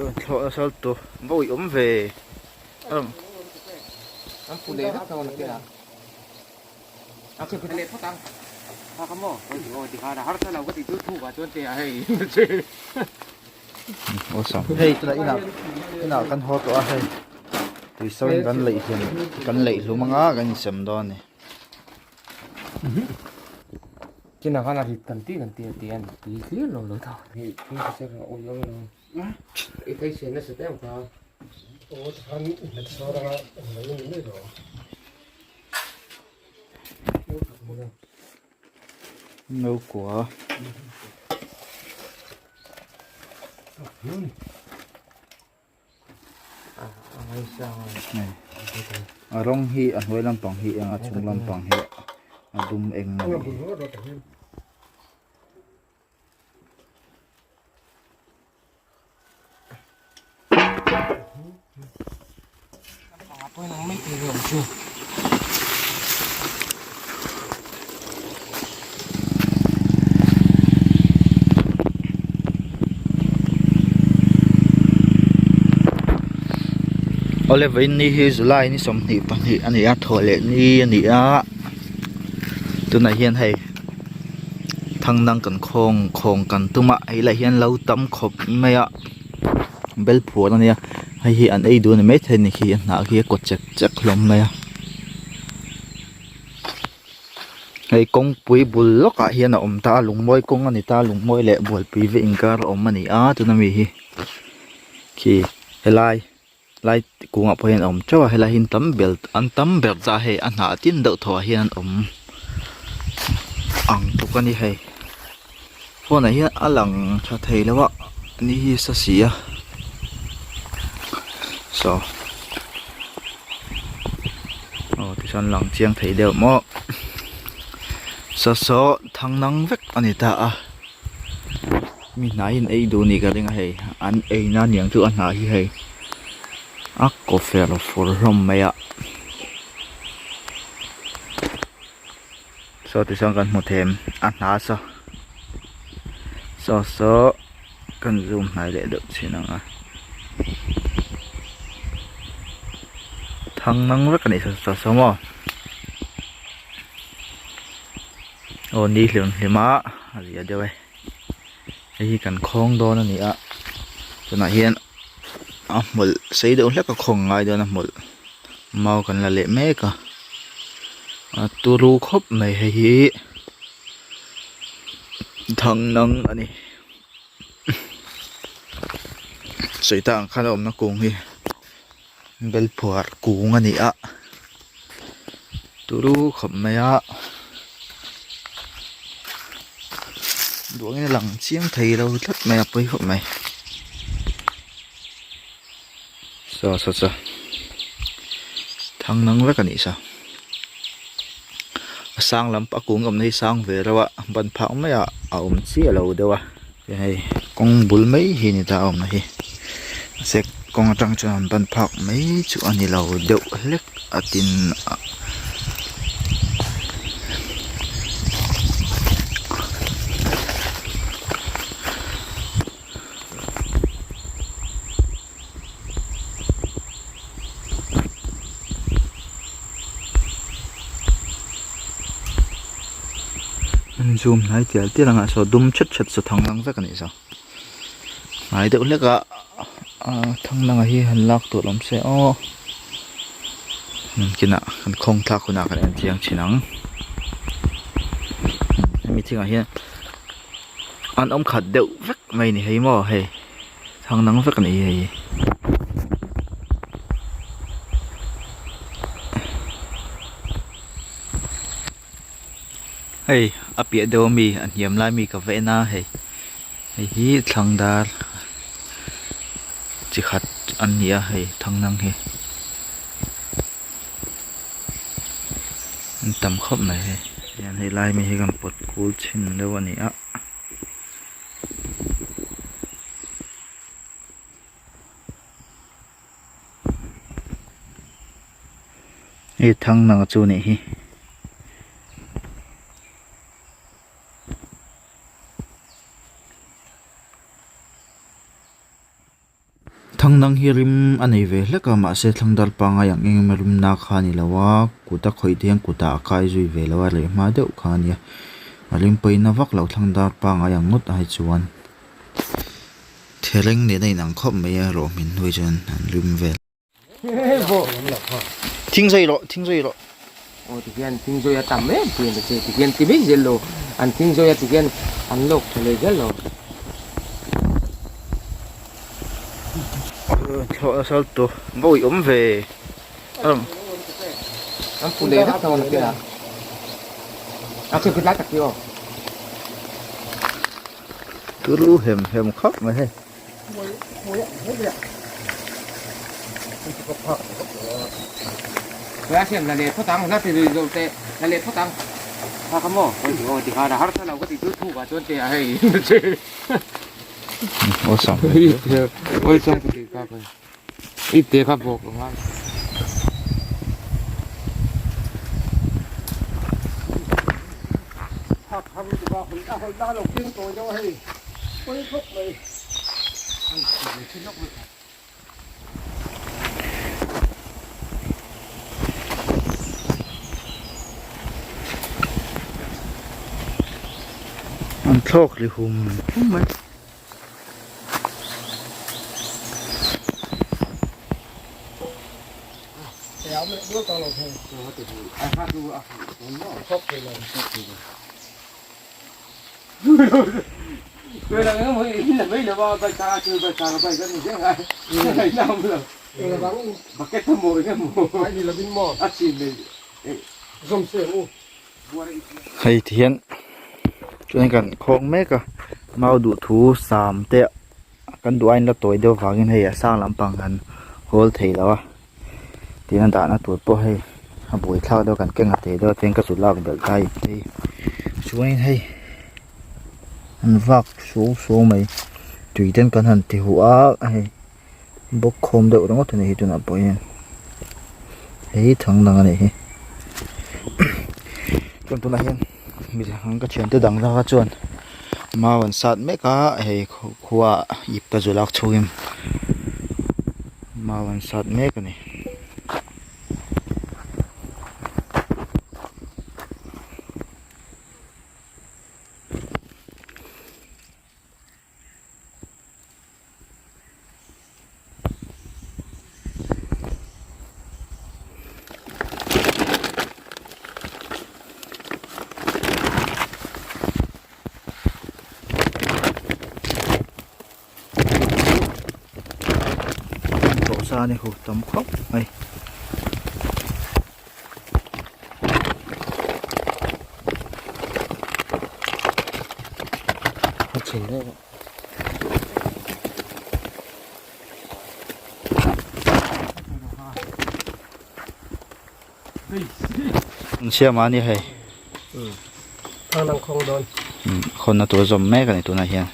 Thlawh nasa lutuk va uih awm ve An pu leh vek dawn a A chu leh phawt ang kha ka maw aw ti khan a harsa lo ka tih chu thuk ah chuan te ah hei Awesome hei tunah inah inah kan haw tawh a hei tui so in kan leih hlim kan leih hlum anga kan insem dawn a ni. Chinah khan a rit kan tih kan tih a ti a ni tui hlir lo lo tho. Hei thing kha chu a awm lo lo. I thei sian nasa em kha. Aw tikhan i hmet sawr anga englo i ni mai lo. No kua. A rawng hi a hnuai lampang hi eng a chung lampang hi a dum eng a ni. Awle vawiin ni hi July ni 22 a ni a thawh leh ni a ni a tunah hian hei thangnang kan khawng khawng kan tum a hei lah hian lo tam khawp mai a bel phuan a nia hei hi an ei duh a ni maithei a ni khi a hnah khi a kaw chek chek hlawm mai a hei kawngpui bul lawkah hian a awm ta a lungmawi kawng a ni ta a lungmawi leh bualpui ve inkar a awm a ni a tuna mi hi khi helai lai kungah pawh hian a awm teuh a helai hi an tam ber an tam ber ta a hei a hnah tin deuh thaw ah hian an awm ang tluk a ni hei phone ah hian a lang tha thei lo a ni hi sa si a saw aw tichuan lang chiang thei deuh maw saw saw thang nang vek a ni ta a. Mi hnai in ei duh anih ka ring a hei an ei na aniang chu a hnah hi hei a kaw fer fur hlawm mai a saw tichuan kan hmu them a hna saw saw saw kan zoom hnai leh deuh thin ang a thang nang vek anih saw saw maw. Aw ni hlim hlim a a zia deuh e hei hi kan khawng dawn a ni a tunah hian a hmawlh sei deuh hlek a khawng ngai dawn a hmawlh mau kan la leh mek a a turu khawp mai hei hi thang nang a ni sawi tak ang khan a awmna kung hi bel phuar kung a ni a turu khawp mai a duangin a lang chiang thei lo tlat mai a pawi khawp mai saw saw saw thang nang vek a nih saw a sang lam a kung awmna hi sang ve reuh a ban phak maiah a awm chiah lo deuh a. Hei kawng bul mai hi ni ta a awmna hi mahse kawng atang chuan an ban phak mai chu a ni lo deuh hlek a tin ah an zoom hnai tial tial ang a saw dum thet thet saw thang lang vek a nih saw hnai deuh hlek a ah thang lang ah hi han lak tur awm se aw kinah kan khawng thlak hunah kan en chiang thin ang hemi thingah hian an awm khat deuh vek mai a ni hei maw hei. Thang dang vek a ni hei. Hei a piah deuh ami a hniam lai mi ka va en a hei hei hi thlang dar chi khat an ni a hei thang dang hi an tam khawp mai hei hian hei lai mi hi kan pawt kul chhin deuh a ni a. Hei thang nang chu nih hi. Thangnang hi rim a nei ve hlek a mahse thlang dar pangngai ang eng emaw rimna kha a ni lo a kut a khawih te hian kutah a kai zui ve lo a reh hma deuh kha a nia a rim pawhin a vak lo thlang dar pangngai ang ngawt ai chuan thereng nen a inang khawp mai a rawh hmin hnuai chuan an rim vel. Thing zai rawh thing zai rawh. Aw ti hian thing zai a tam em pui an che ti hian ti mai zel lo an thing zai a ti hian an lawk tha leh zel lo. Thlawh nasa lutuk vawi awm ve an fu leh vek dawn a tia a che khit lai tak hi aw. Turu hem hem khawp mai hei. An thlawk ri hum hum mai. Hei ti hian chuan kan khawng mek a mau duh thu sam te kan duh aiin la tawi deuh vangin hei a sang lampang han hawl thei lo a tin a dahna tur pawh hei a buaithlak deuh kan keng a thei deuh a chuan ka zu lak belh ta hei chuanin hei an vak suau suau mai tui ten kan han ti huh a hei. Bawk khawm deuh ringawt a ni hi tunah pawh hian hei thang dang a nih hi chuan tunah hian mi ka thiante dang laka chuan mau an sat mek a hei khua ip ka zu lak chhungin mau an sat mek a ni. Sa ni hu tam khawp mai. An siam a ni hei khawnna tur zawm mek a ni tunah hian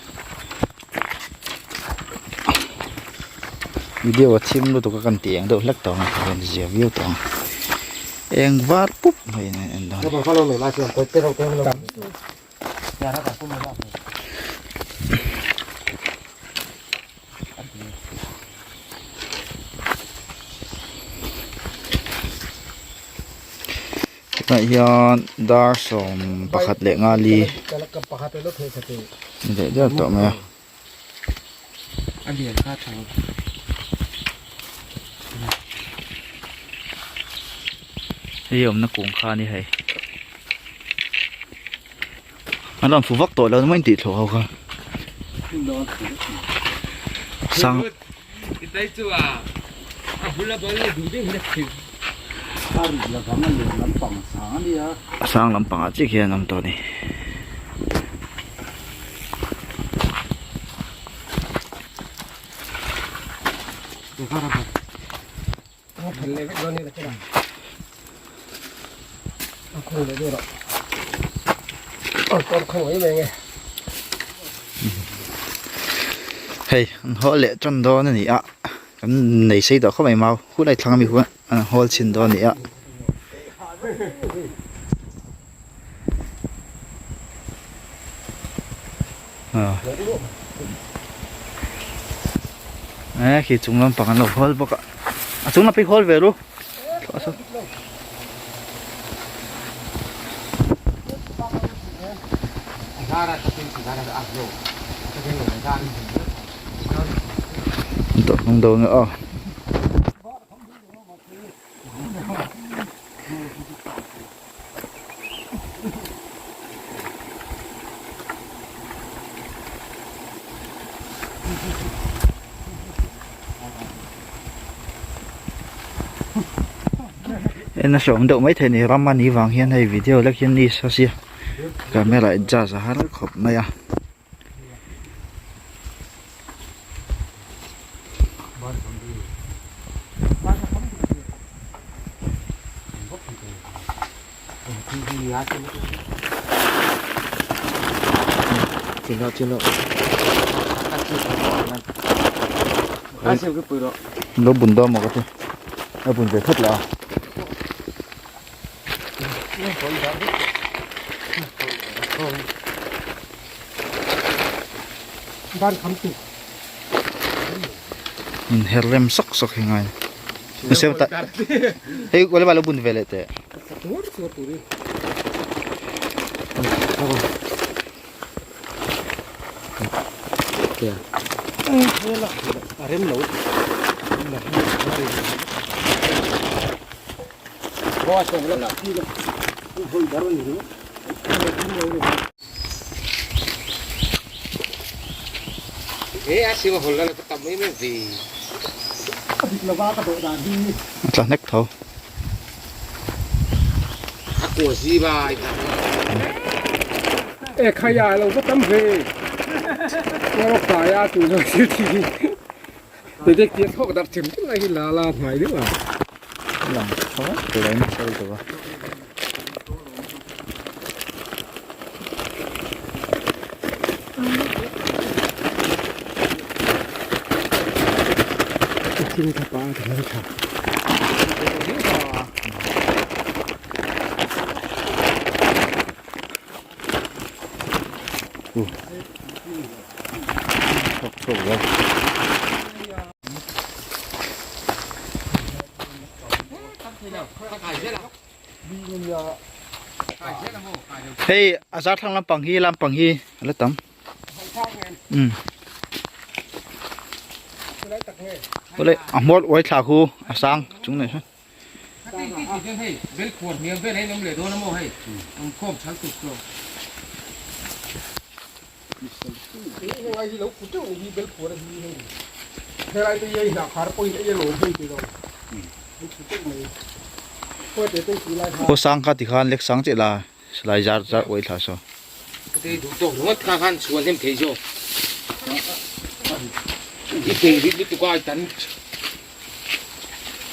video a thim lutuk a kan tih eng deuh hlek tawh ang a rawn zia viau tawh ang eng var pup mai in a en dawn. Tunah hian dar 15 ni leh der tawh mai a. Hei awmna kung kha a ni hei. An rawn fu vak tawh lo mai tih thlawh ho kha. Sang. A sang lampang ah chiah khian an awm tawh a ni. Hei an hawl leh tan dawn a ni a kan nei sei tawh khawp mai mau hun a thlang ami huan an hawl chhin dawn a ni a. E khi chung lampang an lo hawl bawk a a chung lampi hawl ve ru tawh hnung dawn aw. En a hreawm deuh maithei a ni ram a nih vang hian hei video lek hian ni sa sia camera adjust a har khawp mai a. Lo bun dawn maw ka ti a bun ve thawt lah a. In her rem sawk sawk hi ngai hei ualeva lo bun ve leh teh. A tla hnek tho. Lang tho tur a in sawi tawh a. Hei a zar thlang lampang hi lampang hi a la tam umm awle a hmawr uai thla khu a sang chung nei sawn. Aw sang kha tikhan lek sang chiah la silai zar zar uai thla saw.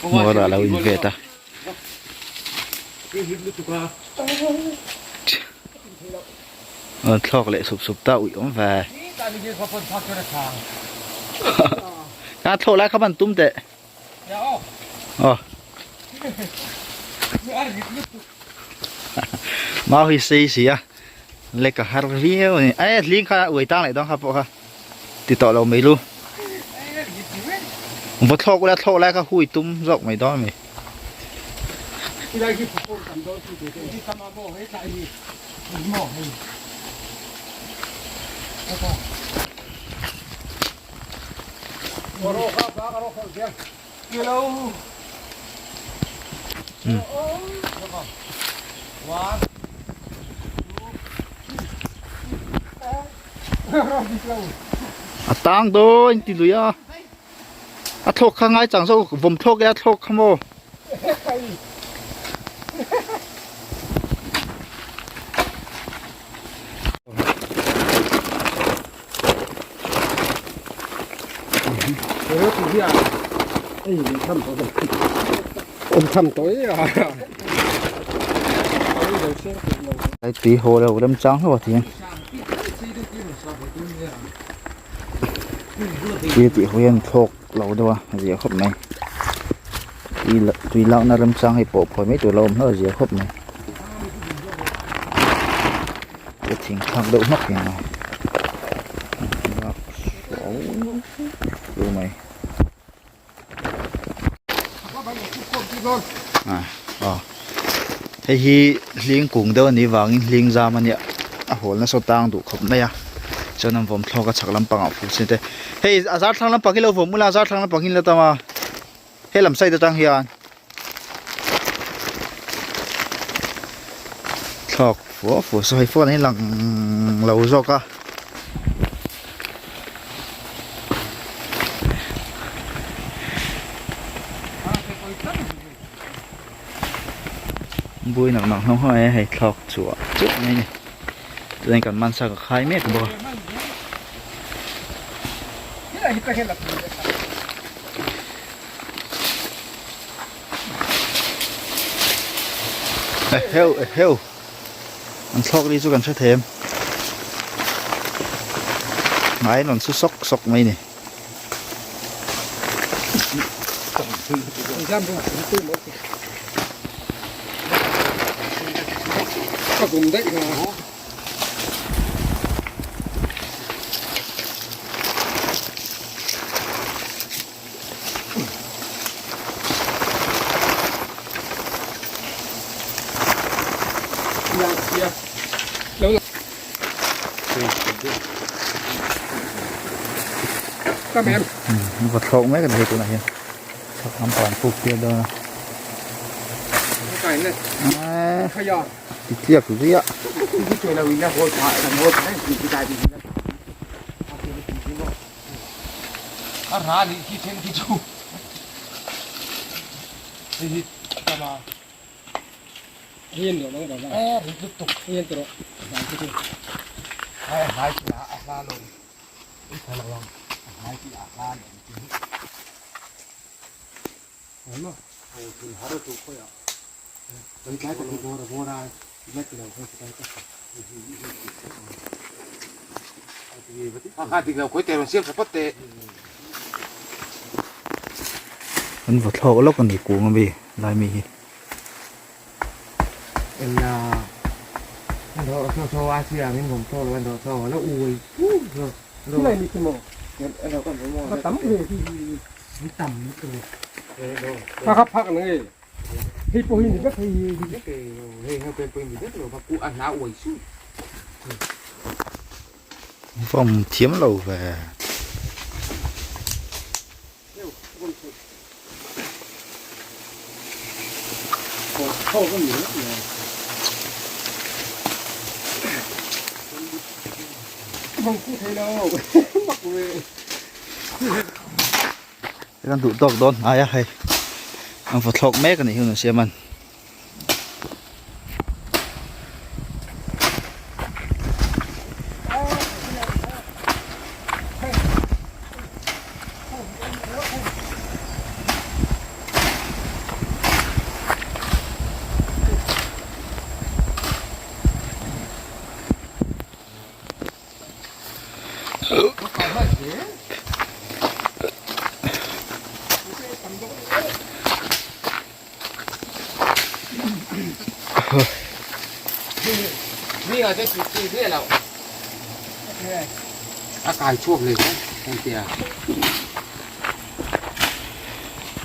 Hmuar ah lo in vet a. An thlawk leh sup sup ta uih awm ve. Ka thlawh lai kha ban tum teh. Aw. Mau hi sei si a. Lek a har viau a ni. E hling kha uai tang leh dawn kha pawh kha ti tawh lo mai lu. Vaw thlawk ula thlawk lai kha hui tum zawk mai dawn a mi. A tang dawn ti lui a a thlawk kha ngai chang zawk vawm thlawk e a thlawk kha maw. Tui haw lo remchang hlauh a thiam tui tih haw hian thlawk lo deuh a zia khawp mai tui lakna remchang hei pawh phawi mai tur a lo awm hlauh a zia khawp mai. Ka thing thlak deuh hmak hian a lak suau suau mai. Aw hei hi hling kung deuh a nih vangin hling zam a nia a hawl nasa tang duh khawp mai a chuan an vawm thlawk a chhak lampangah fur chin te hei a zar thlang lampang hi lo vawm ula a zar thlang lampang hi an la tam a helam side atang hian thlawk fua fua saw hei phone ah hian lang lo zawk a. Bui nak nak hlawm hlawm e hei thlawk chhuah chauh mai a ni chuan kan man sa ka khai mek bawk a. Eheu eheu an thlawk ri chu kan hre thei em ngai an rawn su sawk sawk mai a ni. Va thlawk mek a ni hei tunah hian chhak lampang an puk tir dawn a ti tliak zui a. A ra nih khi then khi chu hei hi tama Hian lo nang ba e ri lut tuk hian tawh hnai chu ai hnai chi a a hla lo i tha lo ang a hnai chi a hla lo ti ano o thil har tu khoi a oi tlai ta ki bora bora mek lo khoi tlai ta An vaw thlawk lawk a ni kung ami lai mi hi. Vawm thiam lo ve. Kan duh tawk dawn hnai a hei an vaw thlawk mek a nih hi hun an siam a ni.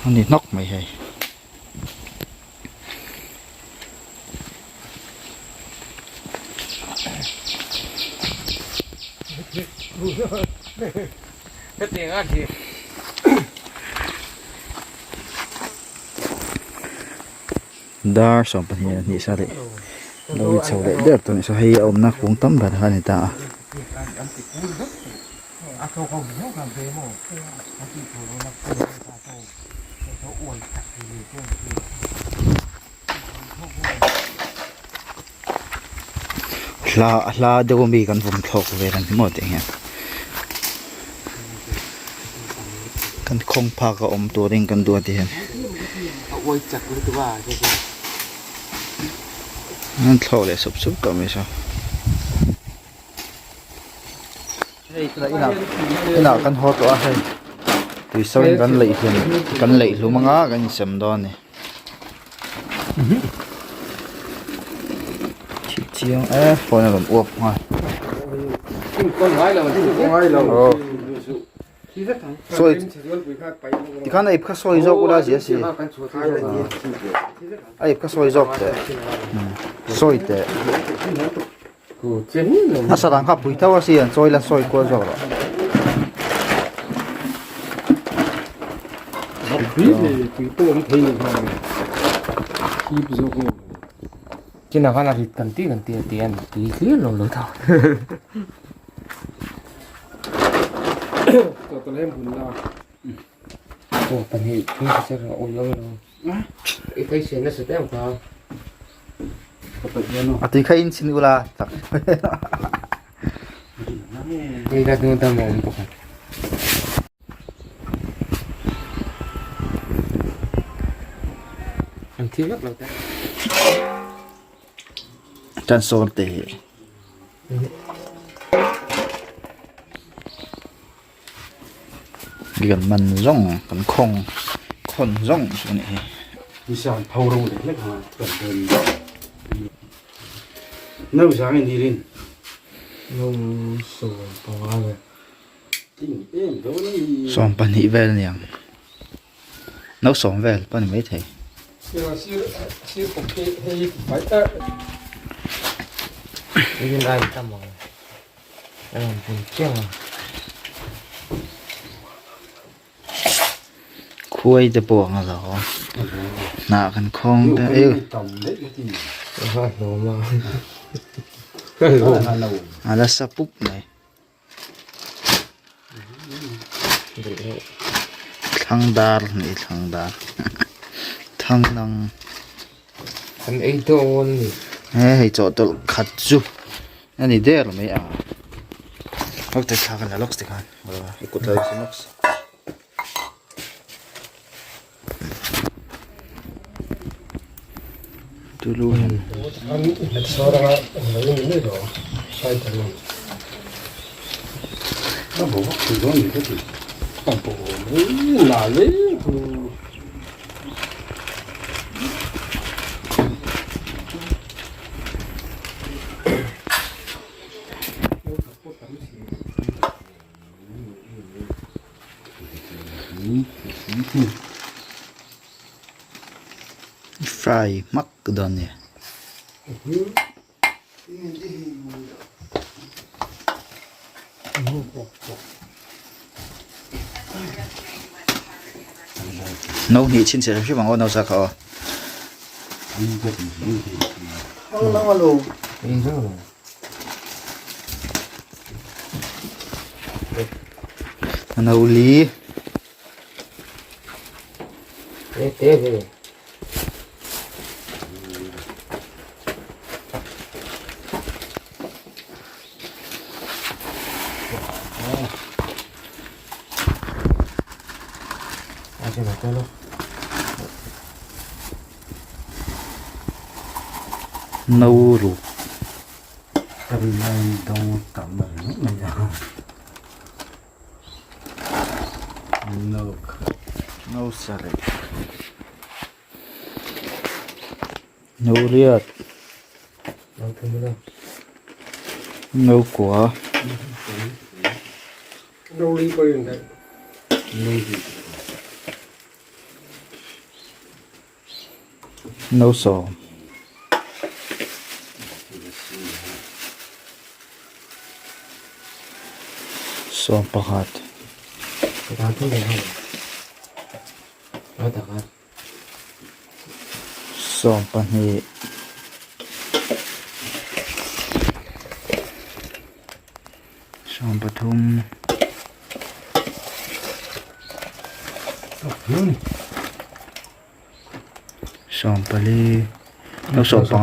A ni hnawk mai hei. Dar 12 leh hnih sarih lo in chho leh der tawh a ni saw hei a awmna kung tam ber kha a ni ta a. Hla hla deuh ami kan vawm thlawk vel a ni maw tih hian kan khawng phak a awm turin kan duh a ti hian an thlawk leh sup sup tawh mai saw. Hei tunah inah inah kan haw tawh a hei tui so in kan leih hlum kan leih hlum anga kan insem dawn a ni thih chiang e phone a rawn uap nghal. Sawi tikhan a ip kha sawi zawk ula zia si a ip kha sawi zawk teh sawi teh a sarang kha pui tho a si an chawi la sawi kual zawk rawh. Chinah khan a rit kan tih kan tih a ti a ni tui hlir lo lo tho. Aw pahnih thing kha cher awi awm lo. I thei sian nasa te ang kha. A tui kha in chhin ula tak. Hei la dun tam awm pakhat. An thi vek lo te. Tan sawn te hi. Kan man zawng kan khawng khawn zawng chu a nih hi. Nisan pho ro leh hlek ang kan dawn no zang in irin no 15 vel 12 vel a niang no 10 vel pawh a ni maithei. Khuai te pawh ang a lo hnah kan khawng te a la sa pup mai. Thlang dar ni thlang dar thlang dang an ei dawn a ni he hei chawhtawlh khat chu a ni der mai a lawk te thla kan la lawk tikhan i kut lo in lawk. Tulu hian. Fry hmak dawn nia. No hnih chhinchhiah hrim hrim ang aw no sa kha aw. A no li. No ruk. No sarih. No riat. No kua. No 10. 11. 12. 13. 14 no 15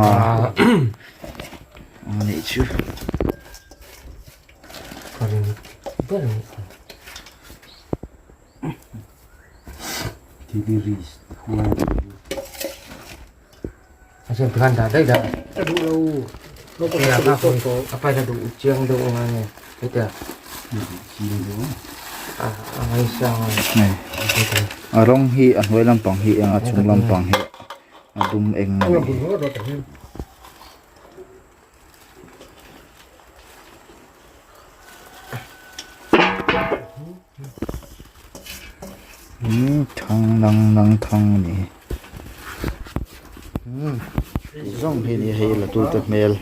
a nih chu. A rawng hi a hnuai lampang hi eng a chung lampang hi a dum eng a ni. Umm thang nang nang thang a nih hi umm zawng hi a ni hei la tu te hmel.